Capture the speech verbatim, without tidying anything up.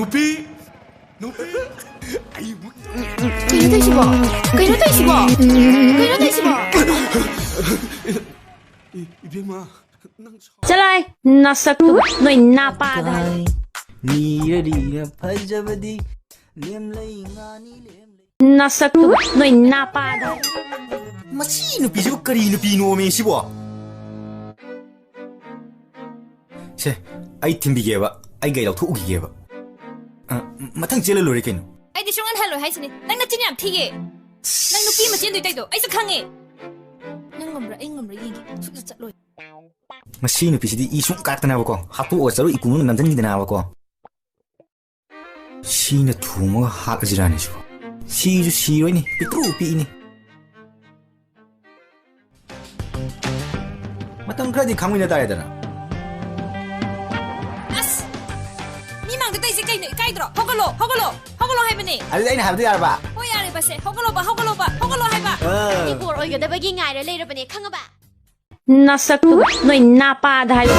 ꯅꯨꯄꯤ! ꯅꯨꯄꯤ! ꯑꯩꯕꯨ ꯀꯩꯅꯣ ꯇꯧꯏꯁꯤꯕꯣ? ꯀꯩꯅꯣ ꯇꯧꯏꯁꯤꯕꯣ? ꯀꯩꯅꯣ ꯇꯧꯏꯁꯤꯕꯣ? ꯏ-, ꯏꯕꯦꯝꯃ, ꯅꯪ ꯁꯥꯎ- ꯆꯂꯥꯏ, ꯅꯁꯛꯇꯨ ꯅꯣꯏ ꯅꯥꯄꯥꯗ ꯍꯥꯏ꯫ ꯅꯤꯔ ꯔꯤꯔ ꯐꯖꯕꯗꯤ ꯂꯦꯝꯂꯩ ꯉꯥꯅꯤ ꯂꯦꯝꯂꯩ꯫ ꯅꯁꯛꯇꯨ ꯅꯣꯏ ꯅꯥꯄꯥꯗ ꯍꯥꯏ꯫ ꯃꯁꯤ ꯅꯨꯄꯤꯁꯤꯕꯨ ꯀꯔꯤ ꯅꯨꯄꯤꯅꯣꯃꯤ ꯁꯤꯕꯣ? ꯁꯦ, ꯑꯩ ꯊꯤꯟꯕꯤꯒꯦꯕ꯫ ꯑꯩ ꯒꯥꯔꯤ ꯂꯧꯊꯣꯛꯎꯈꯤꯒꯦꯕ꯫ ꯑ, ꯃꯊꯪ ꯆꯦꯜꯂ ꯂꯣꯏꯔꯦ ꯀꯩꯅꯣ꯫ ꯑꯩꯗꯤ ꯁꯨꯡꯍꯟ ꯍꯜꯂꯣꯏ ꯍꯥꯏꯁꯤꯅꯤ꯫ ꯅꯪ ꯅꯆꯤꯟ ꯌꯥꯝ ꯊꯤꯌꯦ꯫ ꯅꯪ ꯅꯨꯄꯤ ꯑꯃ ꯆꯦꯟꯗꯣꯏ ꯇꯧꯗꯣ ꯑꯩꯁꯨ ꯈꯪꯉꯦ꯫ ꯅꯪ ꯉꯝꯕ꯭ꯔꯥ ꯑꯩ ꯉꯝꯕ꯭ꯔꯥ ꯌꯦꯡꯒꯦ꯫ ꯁꯨꯛꯆꯠ ꯆꯠꯂꯣꯏ꯫ ꯃꯁꯤ ꯅꯨꯄꯤꯁꯤꯗꯤ ꯏ ꯁꯨꯝ ꯀꯥꯔꯛꯇꯅꯕꯀꯣ꯫ ꯍꯥꯠꯇꯣꯛꯑꯒ ꯆꯔꯨ ꯏꯀꯨ ꯃꯅꯨꯡꯗ ꯅꯝꯁꯤꯟꯈꯤꯗꯅꯕꯀꯣ꯫ ꯁꯤꯅ ꯊꯣꯡꯉꯒ ꯍꯥꯠꯂꯁꯤꯔꯥꯅꯦ ꯁꯤꯕꯣ? ꯁꯤꯁꯨ ꯁꯤꯔꯣꯏꯅꯦ, ꯄꯤꯛꯇ꯭ꯔꯨ ꯄꯤꯛꯏꯅꯦ꯫ ꯃꯇꯝ ꯈꯔꯗꯤ ꯈꯥꯡꯃꯤꯟꯅ ꯇꯥꯔꯦꯗꯅ꯫ ꯑꯁ! ꯃꯤ ꯃꯥꯡꯗ ꯇꯧꯏꯁꯦ ꯀꯩꯅꯣ? ꯏꯀꯥꯏꯗ꯭ꯔꯣ? ꯍꯧꯒꯠꯂꯣ, ꯍꯧꯒꯠꯂꯣ, ꯍꯧꯒꯠꯂꯣ ꯍꯥꯏꯕꯅꯦ꯫ ꯑꯗꯨꯗꯤ ꯑꯩꯅ ꯍꯥꯏꯕꯗꯤ ꯌꯥꯔꯕ? ꯍꯣꯏ, ꯌꯥꯔꯦ, ꯕꯁꯁꯦ꯫ ꯍꯧꯒꯠꯂꯣꯕ, ꯍꯧꯒꯠꯂꯣꯕ, ꯍꯧꯒꯠꯂꯣ ꯍꯥꯏꯕ꯫ ꯑ꯫ ꯏꯕꯣꯔ ꯑꯣꯏꯒꯗꯕꯒꯤ ꯉꯥꯏꯔ ꯂꯩꯔꯕꯅꯦ, ꯈꯪꯉꯕ? ꯅꯁꯛꯇꯨ ꯅꯣꯏ ꯅꯥꯄꯥꯗ ꯍꯥꯏꯌꯨ꯫